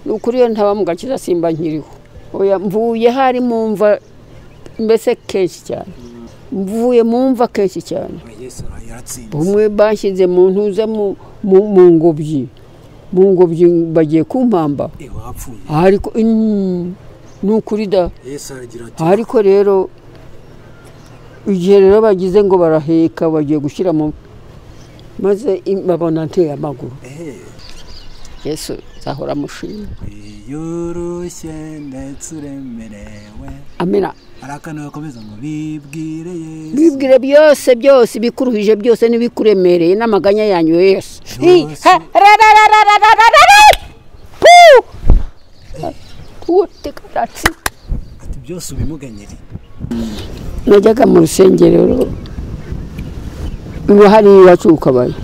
Nukuri iyo ntaba mu gakiza simba nkiriho. Oya, mvuye hari mu mva mbese kenshi cyane, mvuye mu mva kenshi cyane. Bumwe bashyize mu ntuza mu ngobyi, mu ngobyi bagiye kumpamba, ariko nukuri da. Ariko rero igihe rero bagize ngo baraheka bagiye gushyira mu maze babona nteye amaguru. Yesu zahora mushima. Yoroshye ndetse uremerewe. Amina. Arakana bakomeza ngo bibwire Yesu. Bibwire byose byose bikuruhije byose n'ibikuremereye n'amaganya yanyu Yesu. Ati byose ubimuganyire. Najyaga mu rusengero hari iwacu ukabaye.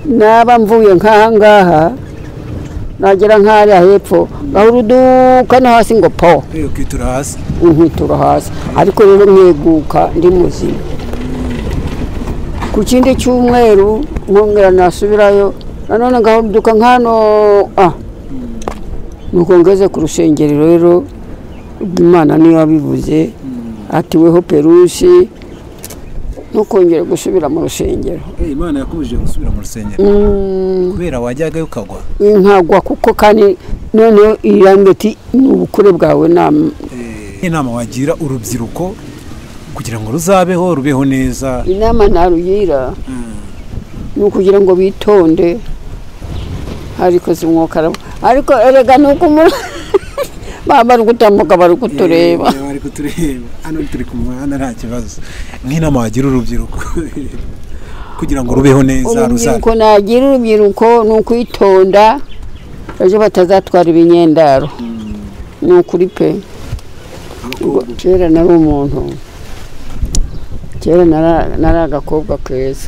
Naba mvuye nk'aha ngaha nagera nk'ahariya hepfo ngahuruduka no hasi ngo po, ukitura hasi, nkitura hasi. Ariko rero mweguka ndi muzima. Ku kindi cyumweru nkongera nasubirayo nanone ngahuruduka nk'hano. Nuko ngeze ku rusengero rero, Imana niyo yabivuze ati weho Perusi ntukongere gusubira mu rusengero. Imana yakubujije gusubira mu rusengero kubera wajyaga ukagwa? Nkagwa kuko kandi noneho irambeti ni ubukure bwawe. Inama wagira urubyiruko kugira ngo ruzabeho rubeho neza? Inama narugira ni ukugira ngo bitonde, ariko si umwuka, ariko erega nuko baba bari gutambuka bari kutureba, bari kutureba hano turi ku muhanda nta kibazo. Nk'inama wagira urubyiruko kugira ngo rubeho neza? Urubyiruko nagira urubyiruko ni ukwitonda ejo batazatwara ibinyendaro. Ni ukuri pe. Kera nari umuntu, kera nari agakobwa keza.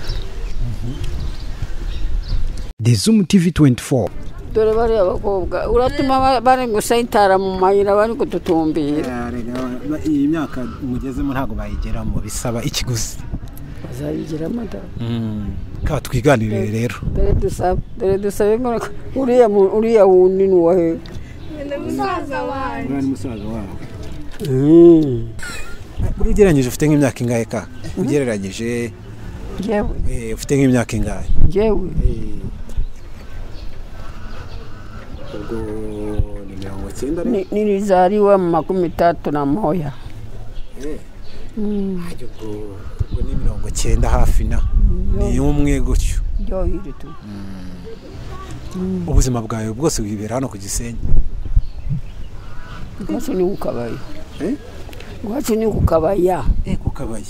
The Zoom TV 24. Dore bariya abakobwa uratuma bari gusayitara mu mayira bari kudutumbira. Iyi myaka mugezemo ntabwo bayigeramo, bisaba ikiguzi. Bazayigeramo da. Ka twiganirire rero. Dore dusabe ngo uriya wundi ni uwahe? Ni musaza wanjye. Ni musaza wawe. Ugereranyije ufite nk'imyaka ingahe ka? Ugereranyije ufite nk'imyaka ingahe? Njyewe ubwo ni 90. Nilizaliwa 31. Ubwo ni 90 hafi na ni umwe gutyo. Ubuzima bwawe bwose wibera hano ku Gisenyi? Iwacu ni ku Kabaya. Iwacu ni ku Kabaya. Ku Kabaya.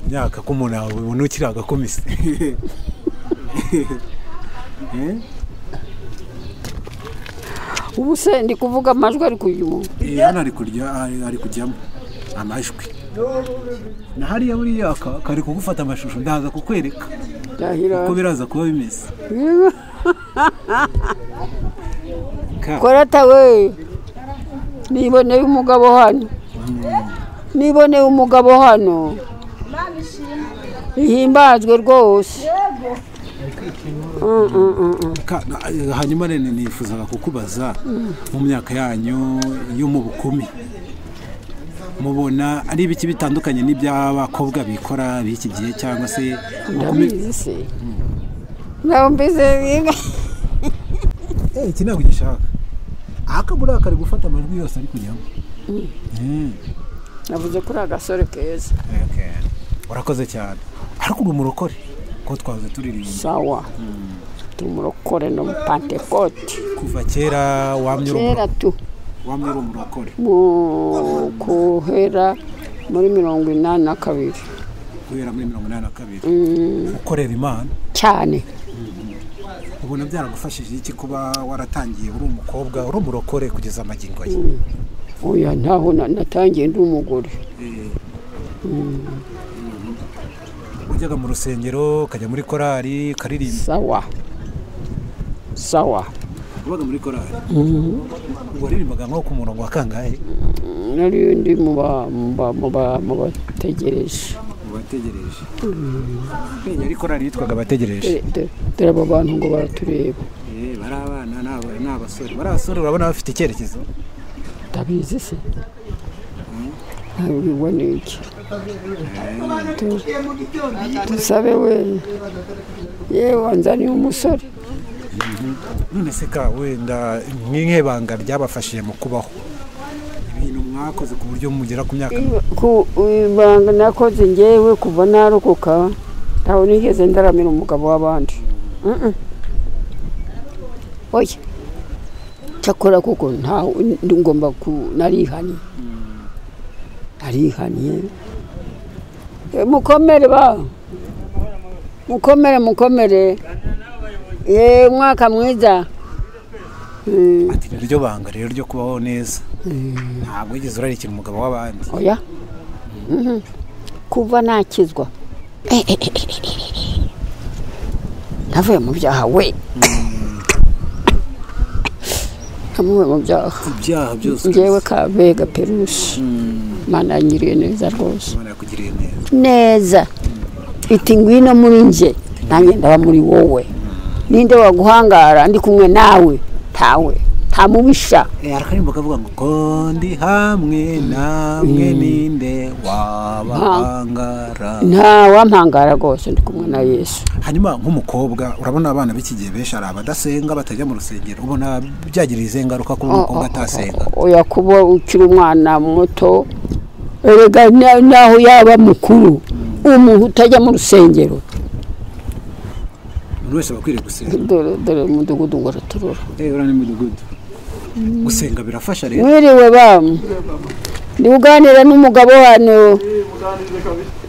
Myaka ko umuntu abona ukiri agakomise. Ubu se ndi kuvuga amajwi ari kujyamo? Hano ari kujyamo amajwi. Na hariya buriya kari kugufata amashusho, ndaza kukwereka uko biraza kuba bimeze. Korata we, niboneye umugabo hano, niboneye umugabo hano, ihimbazwe rwose. Hanyuma rero nifuzaga kukubaza mu myaka yanyu yo mu bukumi mubona ari ibiki bitandukanye n'iby'abakobwa bikora b'iki gihe cyangwa se ubukumi? Iki ntabwo gishaka aka buriya kari gufata amajwi yose ari kujyamo. Navuze kuri agasore keza. Urakoze cyane. Ariko uri umurokore ko twaze turirimba? Sawa. Tumurokore no Pentecote. Kuva kera wamye kera tu wamye uri umurokore? Mu kuhera muri 82. Guhera muri 82. Ukorera Imana cyane. Ubona byaragufashije iki kuba waratangiye uri umukobwa uri umurokore kugeza amagingo ye? Oya, ntaho natangiye ndi umugore. Ujyaga mu rusengero ukajya muri korali ukaririmba? Sawa sawa. Ubaga muri korali? Waririmbaga nko ku murongo wa kangahe? Nari ndi mu bategereje. Mu bategereje. Yari korali yitwaga Abategereje. Dore abo bantu ngo baratureba. Bari abana. Abana ni abasore, bari abasore urabona bafite icyerekezo. Ndabizi se, ntabwo ni iki tusabe we, yewe wanzaniye umusore. None se ka wenda nk'ibanga ryabafashije mu kubaho, ibintu mwakoze ku buryo mugera ku myaka? Ku ibanga nakoze ngewe kuva narokoka, ntawe nigeze ndaramira umugabo w'abandi. Oya, cyakora kuko ntawe ngomba narihaniye, narihaniye. Mukomere ba, mukomere, mukomere. Ye, umwaka mwiza. Ati niryo banga rero ryo kubaho neza, ntabwo wigeze urarikira umugabo w'abandi. Oya, kuva nakizwa navuye mu byaha we, navuye mu byaha, ibyaha byose ngewe Kabega Perusi. Imana yangiriye neza rwose, Imana yakugiriye neza neza, iti ngwino muri nje nanjye ndaba muri wowe, ninde waguhangara ndi kumwe nawe? Ntawe, nta mubisha. Arakarimbo kavuga ngo ko ndi hamwe namwe ninde wabahangara. Nta wampangara rwose, ndi kumwe na Yesu. Hanyuma nk'umukobwa, urabona abana b'iki gihe benshi ari abadasenga, batajya mu rusengero, ubona byagirira izihe ngaruka kuba umukobwa atasenga? Oya, kuba ukiri umwana muto, erega naho yaba mukuru, umuntu utajya mu rusengero, umuntu wese aba akwiriye gusenga. Dore dore umudugudu ngo araturura. Uriya ni umudugudu. Gusenga birafasha rero. Mwiriwe ba, ndi kuganira n'umugabo hano.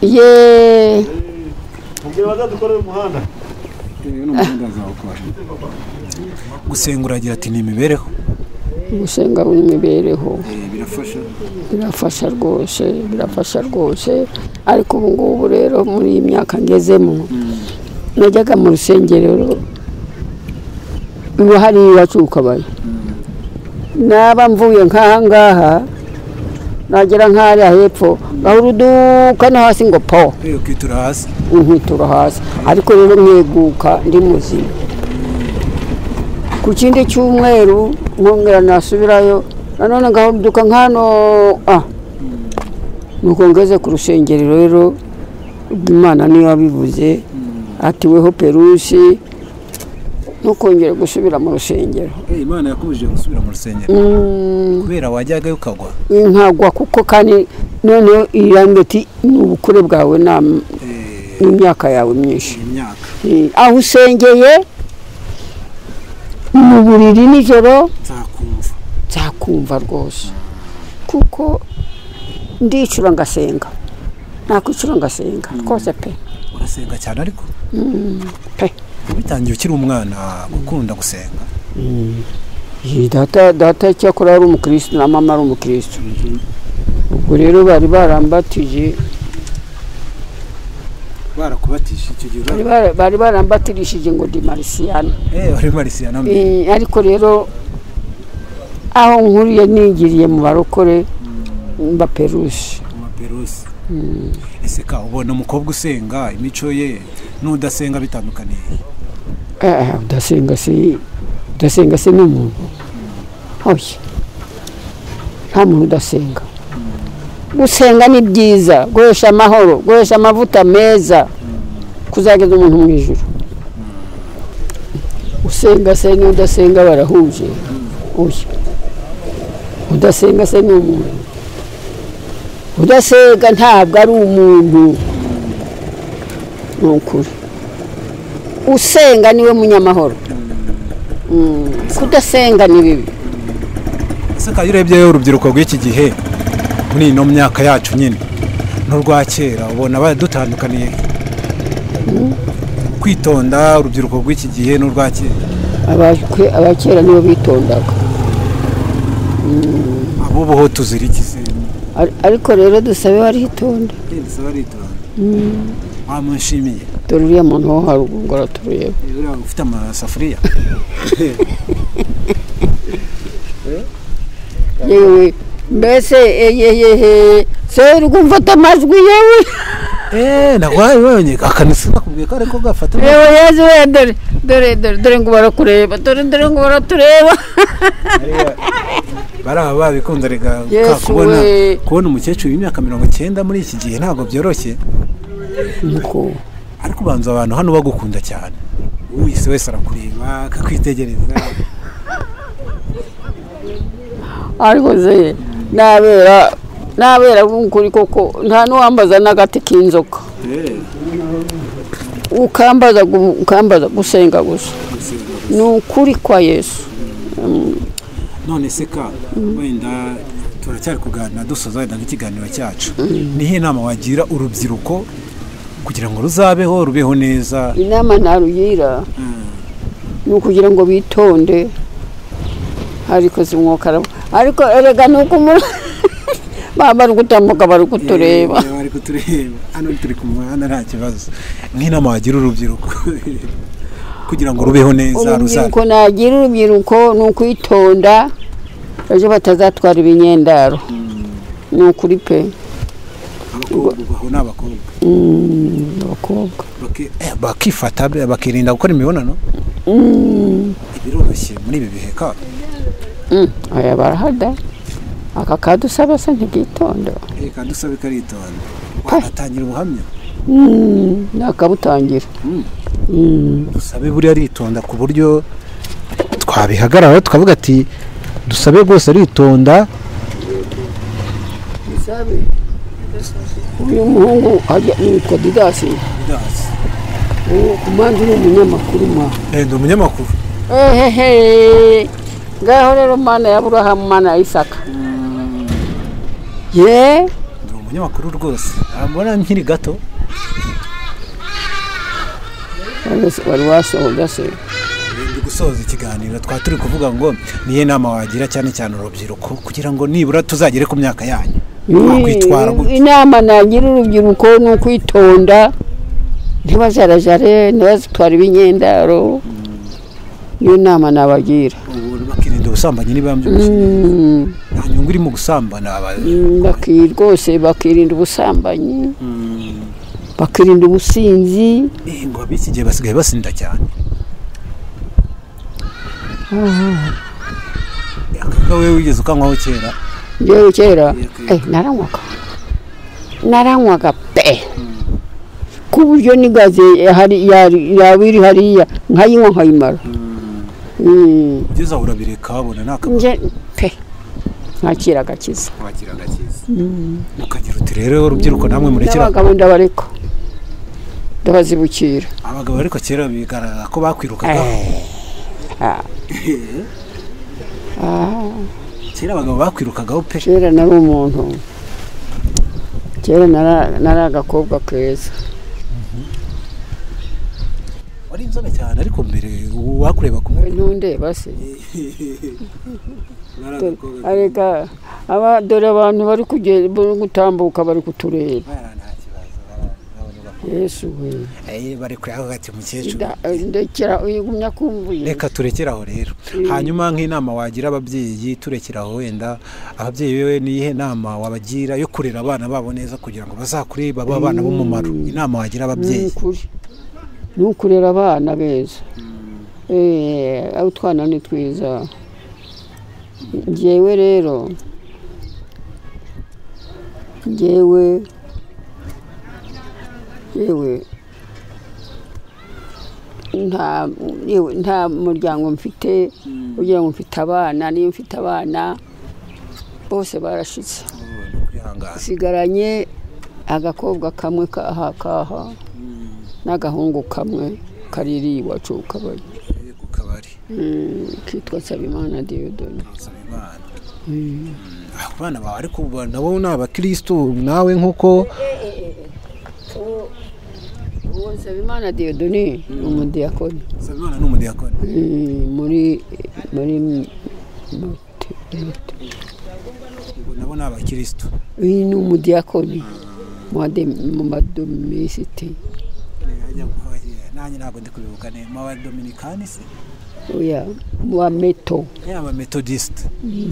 Ye, Gusenga uragira ati ni imibereho. Gusenga ni imibereho. Birafasha. Birafasha rwose, birafasha rwose. Ariko ubu ngubu rero muri iyi myaka ngezemo, najyaga mu rusengero iwa hariya iwacu ku kabaya, naba mvuye nk'aha ngaha nagera nk'ahariya hepfo ngahuruduka no hasi ngo po, ukitura hasi, nkitura hasi. Ariko rero nkeguka ndi muzima. Ku kindi cyumweru nkongera nasubirayo nanone ngahuruduka nk'hano. Nuko ngeze ku rusengero rero, Imana niyo yabivuze ati weho Perusi ntukongere gusubira mu rusengero. Imana yakubujije gusubira mu rusengero kubera wajyagayo ukagwa? Nkagwa kuko kandi noneho irambwira ati ni ubukure bwawe n'imyaka yawe myinshi. Aho usengeye mu buriri nijoro nzakumva, nzakumva rwose, kuko ndicura ngasenga, nakwicura ngasenga rwose pe. Urasenga cyane ariko? Pe. Ubitangiye ukiri umwana gukunda gusenga? Data cyakora ari umukristo na mama ari umukristo. Ubwo rero bari barambatije, barakubatije icyo gihe? Bari barambatirishije ngo ndi Marisiyana. Wari Marisiyana. Ariko rero aho nkuriye nigiriye mu barokore mba Perusi. Mu Perusi. Ese ka ubona umukobwa usenga imico ye n'udasenga bitandukaniye? Udasenga si, udasenga si ni umuntu. Oya, nta muntu udasenga. Gusenga ni byiza, guhesha amahoro, guhesha amavuta meza, kuzageza umuntu mu ijuru. Usenga se n'udasenga barahuje. Oya, udasenga se ni umuntu. Udasenga ntabwo ari umuntu. Ni ukuri. Usenga niwe munyamahoro. Kudasenga ni bibi. Ese ka urebye urubyiruko rw'iki gihe muri ino myaka yacu nyine n'urwa kera, ubona badutandukaniye kwitonda urubyiruko rw'iki gihe n'urwa kera? Abakera nibo bitondaga. Abo ho tuzira iki se? Ariko rero dusabe baritonda. Dusabe baritonda. Wamushimiye. Dore uriya muntu wo haruguru ngo aratureba. Uriya ufite amasafuriya. Yewe mbese eyeyehe se uri kumfata amajwi yewe. Nagwaye wenyine akanisa nakubwiye ko ariko gafata. Yewe Yezu we dore Dore dore dore ngo barakureba, dore dore ngo baratureba. Baraba babikunze rega kubona umukecuru w'imyaka 90 muri iki gihe ntabwo byoroshye. Nuko ariko ubanza abantu hano bagukunda cyane, uwise wese arakureba akakwitegereza. Ariko ze nabera ukuri koko nta nuwambaza n'agati k'inzoka. Ukambaza gusenga gusa, ni ukuri kwa Yesu. None se ka wenda turacyari kuganira dusoza wenda nk'ikiganiro cyacu, nihe nama wagira urubyiruko kugira ngo ruzabeho rubeho neza? Inama narugira ni ukugira ngo bitonde, ariko si umwuka, ariko erega nuko baba bari gutambuka bari kutureba, bari kutureba hano turi ku muhanda nta kibazo. Nk'inama wagira urubyiruko kugira ngo rubeho neza? Urubyiruko nagira urubyiruko ni ukwitonda, ejo batazatwara ibinyendaro. Ni ukuri pe. Abakobwa abakobwa bakifata bakirinda gukora imibonano biroroshye muri ibi bihe ka aya barahada. Aka kadusaba se ntikitonda, kadusabe karitonda, wanatangira ubuhamya nakabutangira. Dusabe buriya aritonda ku buryo twabihagarara tukavuga ati dusabe rwose aritonda. Dusabe uyu muhungu yitwa Didasi. Kumanza uri umunyamakuru mwa? Ndi umunyamakuru. Ehehe, ngaho rero Mana ya Aburahamu, Mana ya Isaka. Ye, ndi umunyamakuru rwose, mbona nkiri gato. Wari wasohoza se? Ndi gusoza ikiganiro, twa turi kuvuga ngo niye nama wagira cyane cyane urubyiruko kugira ngo nibura tuzagere ku myaka yanyu. Wakwitwara gute? Inama nagira urubyiruko ni ukwitonda, ntibajarajare, ntibazitware ibinyendaro. Niyo nama nabagira. Bakirinda ubusambanyi niba mbyumvise. Nta nyungu iri mu gusambana. Rwose bakirinda ubusambanyi, bakirinda ubusinzi. Ngo ab'iki gihe basigaye basinda cyane. Akaga wewe wigeze ukanywaho kera? Njyewe kera naranywaga pe, ku buryo n'igaze yaba iri hariya nkayinywa nkayimara. Ugeze aho urabireka wabona nta kamaro pe, nkakira agakiza. Ukagira uti rero urubyiruko namwe murekera. Abagabo ndabareka, ndabazibukira. Abagabo ariko kera bigaragara ko bakwirukaga. Kera abagabo bakwirukagaho pe. Kera nari umuntu, kera nari agakobwa keza. Wari inzobe cyane ariko mbere wakureba ku mutwe ntundeba se. Areka aba dore abantu bari kugenda gutambuka bari kutureba. Yesu we, bari kureba ati mukecuru ndekera uyigumya kumvuye. Reka turekera aho rero. Hanyuma nk'inama wagira ababyeyi turekera aho, wenda ababyeyi wewe niyihe nama wabagira yo kurera abana babo neza kugira ngo bazakure babe abana b'umumaro? Inama wagira ababyeyi ni ukurera abana beza. Utwana ni twiza. Njyewe rero njyewe nta muryango mfite kugira ngo mfite abana, niyo mfite abana bose barashitse. Sigaranye agakobwa kamwe kaha kaha n'agahungu kamwe kariri iwacu kabari kitwa Nsabimana Dieudonne. Abana bawe ariko nabo ni abakristo nawe nkuko uwo Nsabimana Dieudonne ni umudiyakoni. Nsabimana ni umudiyakoni muri nabo ni abakristo. Uyu ni umudiyakoni mu madominisiti. Nanjye ntabwo ndi kubibuka neza. Mu badominikani se? Oya, mu bameto. Aba metodiste. Ni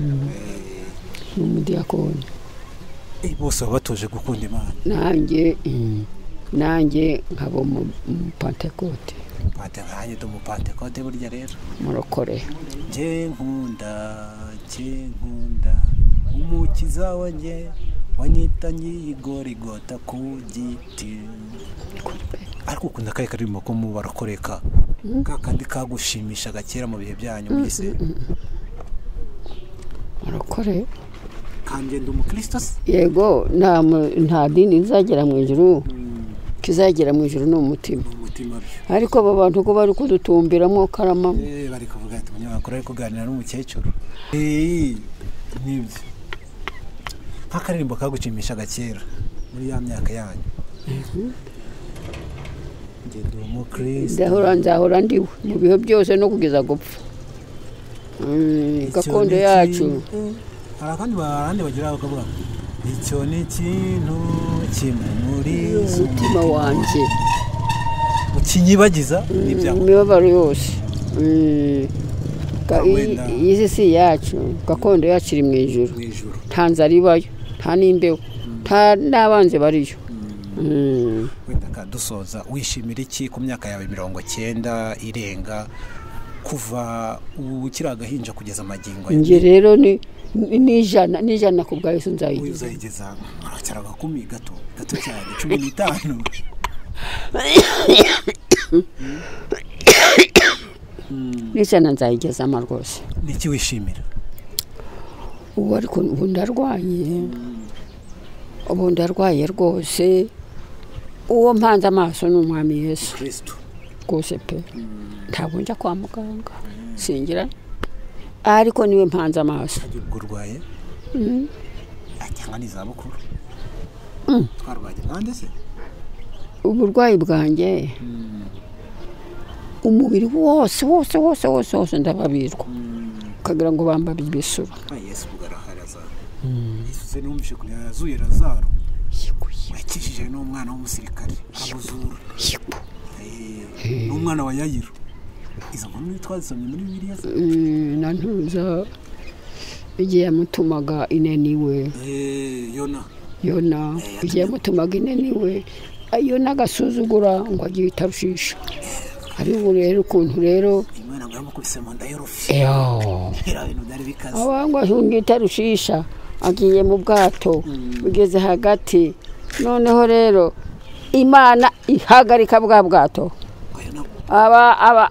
umudiyakoni. Bose baba batoje gukunda Imana. Nanjye nkaba mu Pentecote. Pantekote ndi umupantekote burya rero. Murokore. Nje nkunda umukiza wanjye wanyitangiye igorigota ku giti. Ariko ukunda kahe karirimbo ko mu barokoreka kakandi kagushimishaga kera mu bihe byanyu mwese? Murokore kanjye ndi umukristo se? Yego, nta dini nzagera mu ijuru. Kizagera mu ijuru ni umutima. Ariko aba bantu ko bari kudutumbiramo karama. Bari kuvuga ati umunyamakuru ari kuganira n'umukecuru. Nibyo. Nk'akaririmbo kagushimishaga kera muri ya myaka yanyu. Njye ndi umukristo. Nzahora ndiwe mu bihe byose no kugeza gupfa. Gakondo yacu. Hari akandi barandi bagira bakavuga icyo ni ikintu kimwe muri umutima wanjye ukinyibagiza n'ibyago imibabaro yose. Iyi si yacu, gakondo yacu iri mu ijuru. Nta nzara ibayo, nta n'imbeho, nta n'abanzi bariyo. Wenda dusoza, wishimira iki ku myaka yawe 90 irenga kuva ukiri agahinja kugeza amagingo? Njye rero ni n'ijana ku bwa Yesu nzayigeza. Uzayigeza aracyara agakumi gato gato cyane 15. N'ijana nzayigezamo rwose. Niki wishimira? Ubu ariko ubu ndarwaye. Ubu ndarwaye rwose. Uwo mpanze amaso ni umwami Yesu Kristo. Rwose pe. Ntabwo njya kwa muganga. Singira. Ariko niwe mpanze amaso. Ubwo urwaye? Cyangwa ni izabukuru? Twarwaye nkande se? Uburwayi bwanjye umubiri wose wose wose wose wose ndababirwa. Ukagira ngo bambaye ibisura. Yesu ugaraharaza. Yesu se numvishe kuri yazuye Lazaro. Yakijije n'umwana w'umusirikare amuzura. N'umwana wa Yayiro. Izo nkuru twazisomye muri Bibiliya. Na ntuza igihe yamutumaga ineniwe. Yona igihe yamutumaga ineniwe, Yona agasuzugura ngo agiye itarushisha. Ariko rero ukuntu rero Imana ngo yamukubise mu nda y'urufi. Era ibintu byari bikaze. Abangwa ahunga itarushisha agiye mu bwato bugeze hagati. Noneho rero Imana ihagarika bwa bwato.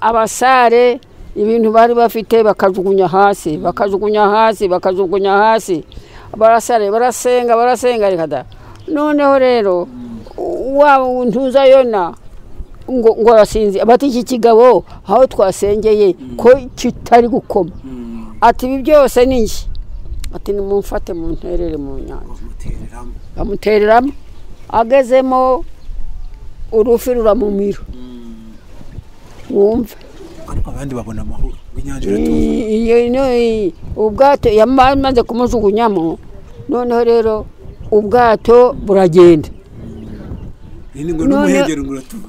Abasare ibintu bari bafite bakajugunya hasi, bakajugunya hasi, bakajugunya hasi. Barasare barasenga barasenga rikada. Noneho rero wa ntuza Yona ngo arasinzi bati iki kigabo aho twasengeye ko kitari gukoma. Ati ibi byose ni iki? Ati nimumfate munterere mu nyanja. Bamutereramo. Agezemo urufi ruramumira. Wumva ariko abandi babona amahoro inyanja iratuza. Ubwato yamaze kumujugunyamo. Noneho rero ubwato buragenda. Ngo n'umuhengeri ngo uratuza.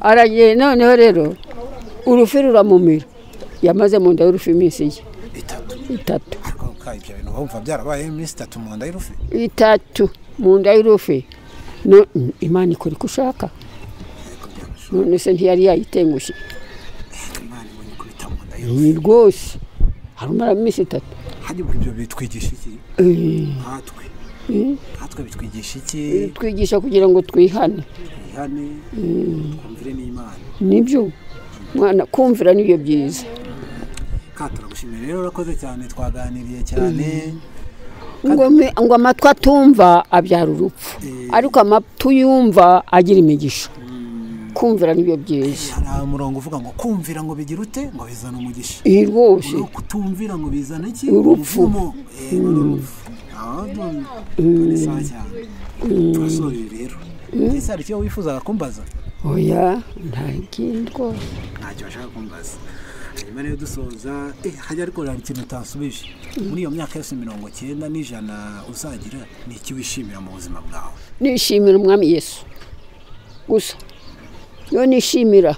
Aragenda. Noneho rero urufi ruramumira. Yamaze mu nda y'urufi iminsi itatu. Ariko ibyo bintu bumva byarabaye iminsi 3 mu nda y'urufi. 3 mu nda y'urufi. Imana ikora uko ushaka. None se ntiyari yayitengushye. Imana ibonye kubita mu nda y'urufi. Rwose harumara iminsi 3. Hajya ibyo bitwigisha iki? Natwe bitwigisha iki? Bitwigisha kugira ngo twihane. Twihane, twumvire n'Imana. Nibyo. Mwana kumvira nibyo byiza. Turagushimira rero urakoze cyane, twaganiriye cyane. Ngo amatwi atumva abyara urupfu, ariko amatwi yumva agira imigisha. Kumvira nibyo byiza. Hari umurongo uvuga ngo kumvira ngo bigira ute? Ngo bizana umugisha. Rwose. Kutumvira ngo bizana iki? Urupfu. Turasoje rero. Ese hari icyo wifuzaga kumbaza? Oya, nta kindi rwose. Ntacyo bashaka kumbaza. Hanyuma rero dusoza, hajya ariko hari ikintu utasubije. Muri iyo myaka yose 90 n'ijana uzagira, ni iki wishimira mu buzima bwawe? Nishimira umwami Yesu gusa. Niyo nishimira.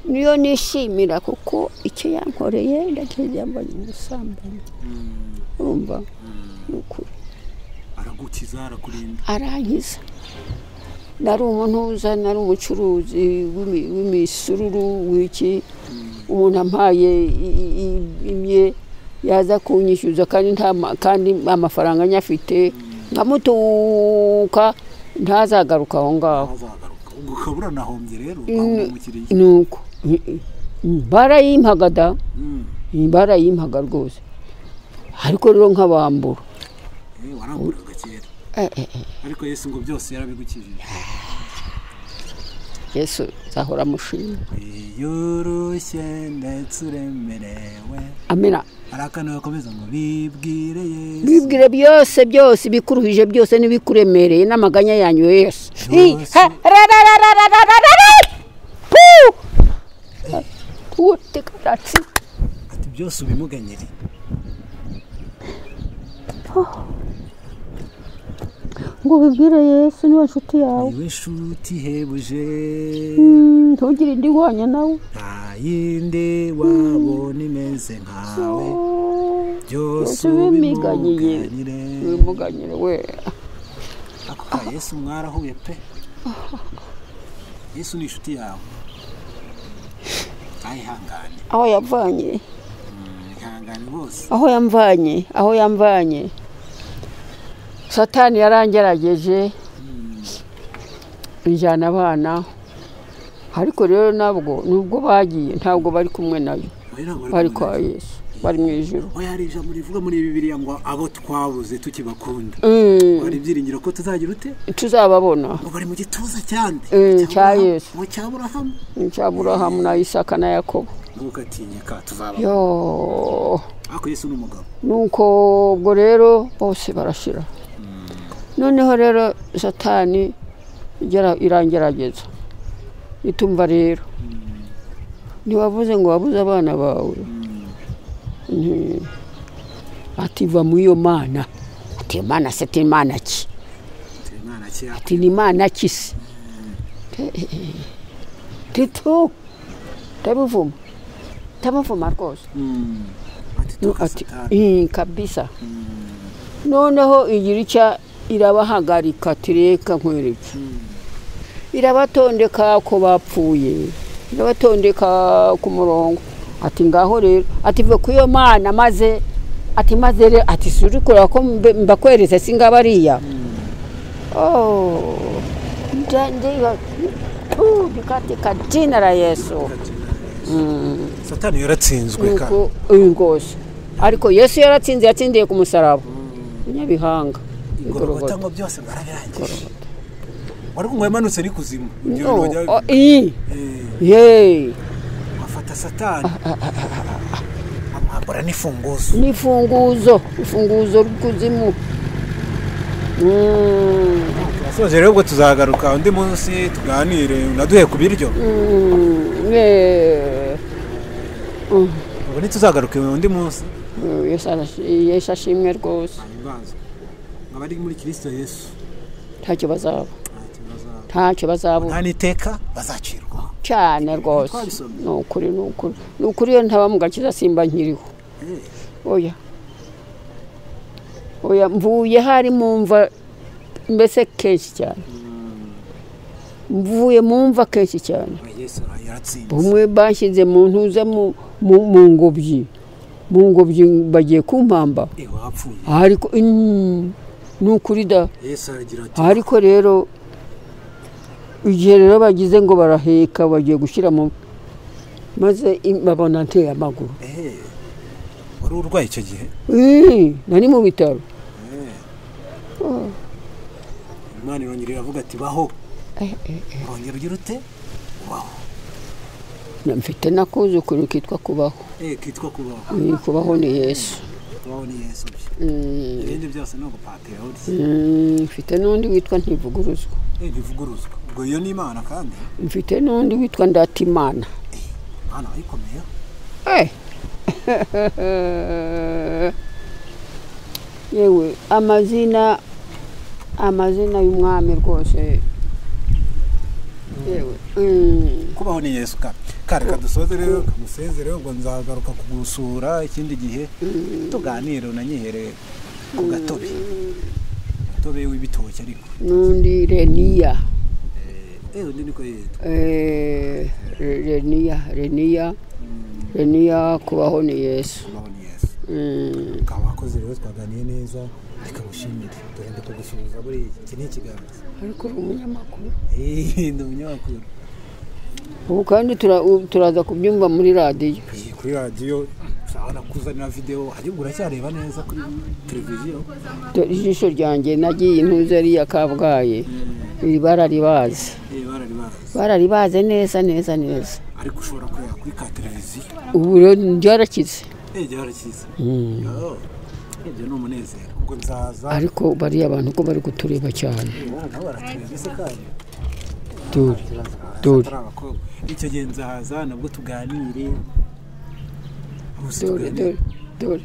Niyo nishimira kuko icyo yankoreye ndakizi yambonye umusambanyi. Urumva? Nuko aragukiza, arakurinda. Arankiza. Nari umuntu nari umucuruzi w'imisururu w'iki, umuntu ampaye imye yaza kunyishyuza kandi kandi amafaranga nyafite nkamutuka ntazagaruka aho ngaho. Ukabura nahombye rero umukiriya. Nuko barayimpaga da, barayimpaga rwose, ariko rero nkabambura. Waramburaga kera. Ariko Yesu ngo byose yarabigukijije. Yesu zahora mushima. Yoroshye ndetse uremerewe. Amina. Arakana bakomeza ngo bibwire Yesu. Bibwire byose byose bikuruhije byose nibikuremereye n'amaganya yanyu Yesu. Ati byose ubimuganyire. Ngo bibwire Yesu niwe nshuti yawe. Niwe nshuti ihebuje. Ntugire indi ihwanye nawe. Nta yindi wabona imeze nkawe. Byose ubimuganyire. Ubimuganyire we. Ako ka Yesu mwarahuye pe. Yesu ni inshuti yawe. Ayihangane. Aho yavanye. Ihangane rwose. Aho yamvanye, aho yamvanye. Satani yarangerageje ijana abana, ariko rero nabwo nubwo bagiye ntabwo bari kumwe nayo, bari kwa Yesu, bari mu ijuru. Oya hari ijambo rivuga muri Bibiliya ngo abo twabuze tukibakunda bari byiringiro ko tuzagira ute tuzababona, ngo bari mu gituza cyande cya Yesu, ngo cya Aburahamu, cya Aburahamu na Isaka na Yakobo. Ntugatinye ka tuzababona. Yo ako Yesu n'umugabo. Nuko ubwo rero bose barashira. Noneho rero Satani irangerageza itumva rero ntiwavuze ngo wabuze abana bawe, ati va mu iyo mana, ati mana se ti mana ki, ati ni mana ki se, titu ndabivuma ndabivuma rwose ati kabisa. Noneho igira icya irabahagarika tireka nkwereke, irabatondeka ko bapfuye, irabatondeka ku murongo, ati ngaho rero, ati ve ku iyo mana maze, ati maze rero, ati suri kureba ko mbakweretse singabariya. Oh ndandega katika jina la Yesu. Satani yaratsinzwe ka rwose, ariko Yesu yaratsinze, yatsindiye ku musaraba Nyabihanga. Igorogota ngo byose barabirangije. Wari ngo yamanutse ni kuzimu. Ye. Afata Satani. Amwambura n'ifunguzo. N'ifunguzo, ifunguzo rw'ikuzimu. Soje rero ubwo tuzagaruka undi munsi tuganire unaduhe ku biryo. Ubwo ntituzagaruka undi munsi. Yesu ashimwe rwose. Abari muri Kristo Yesu ntacyo bazaba, ntacyo bazaba, nta niteka bazacirwa cyane rwose. Nukuri nukuri nukuri iyo ntaba mu gakiza simba nkiriho. Oya oya mvuye hari mu mva mbese kenshi cyane, mvuye mu mva kenshi cyane. Bumwe bashyize mu ntuza mu ngobyi, mu ngobyi bagiye kumpamba, ariko nukuri da. Ariko rero igihe rero bagize ngo baraheka bagiye gushyira mu maze babona nteye amaguru. Wari urwaye icyo gihe? Nari mu bitaro. Imana irongera iravuga ati baho, urongera ugira ute ubaho. Mfite n'akuzukuru kitwa kubaho. Kitwa kubaho. Kubaho ni Yesu. Kubaho ni Yesu. Ibindi byose ni ugupatira urya. Mfite n'undi witwa Ntivuguruzwa. Ntivuguruzwa. Ubwo iyo ni Imana kandi? Mfite n'undi witwa Ndatimana. Imana wayikomeye. Yewe amazina y'umwami rwose. Yewe. Kubaho ni Yesu ka. Kareka dusoze rero kamusezere ubwo nzagaruka kugusura ikindi gihe tuganire unanyihere ku gatobe. Gatobe w'ibitoki ariko. Nundi Reniya. Undi niko yitwa Reniya kubaho ni Yesu. Kawakoze rero twaganiye neza reka gushimire dore ndi kugusuhuza buri iki ni ikiganza ariko uri umunyamakuru. Ndi umunyamakuru ubu kandi turaza kubyumva muri radiyo. Kuri radiyo ushobora kuzanira video ariko uracyareba neza kuri televiziyo. Ijisho ryanjye nagiye intuze ari ya Kabgayi bararibaze bararibaze neza neza neza ariko ushobora kureba kuri ka televiziyo ubu rero byarakize. Byarakize. Ibyo ni umunezero ubwo nzaza ariko bariya abantu ko bari kutureba cyane dore icyo gihe nzaza nabwo tuganire dore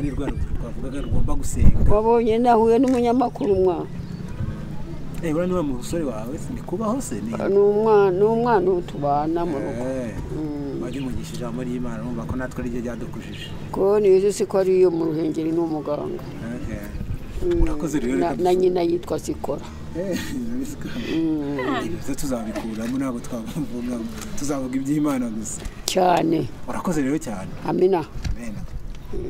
ni rwa rubyiruko twavugaga rugomba gusenga. Wabonye nahuye n'umunyamakuru umwana. Uriya ni wa musore wawe ni kubaho se ni umwana tubana mu rugo. Wajya umugisha ijambo ry'Imana numva ko natwe ariryo ryadukujije. Ko niyo si ko ari iyo mu Ruhengeri ni umuganga. Urakoze rero na nyina yitwa Sikora. Ibyo tuzabikuramo ntabwo twavuga tuzavuga iby'Imana gusa cyane. Urakoze rero cyane. Amina.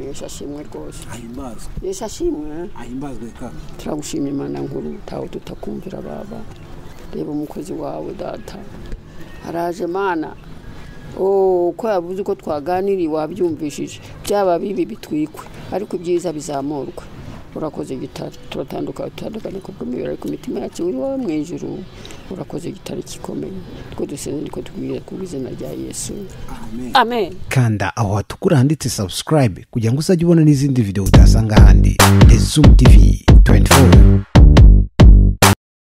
Yesu ashimwe rwose. Ahimbazwe. Yesu ashimwe. Ahimbazwe ka. Turagushimye Imana nkuru tawe tutakumvira baba. Reba umukozi wawe data. Araje Mana. Ko yavuze uko twaganiriye wabyumvishije. Byaba bibi bitwikwe ariko ibyiza bizamurwe. Urakoze gitari turatandukana kubw'imibiri ariko imitima yacu uri wowe mu ijuru. Urakoze gitari gikomeye two dusenze niko tubwira ku izina rya Yesu. Amen. Amen. Kanda aho hatukura handitse subscribe kugira ngo uzajye ubona n'izindi video utasanga ahandi. The Zoom TV 24.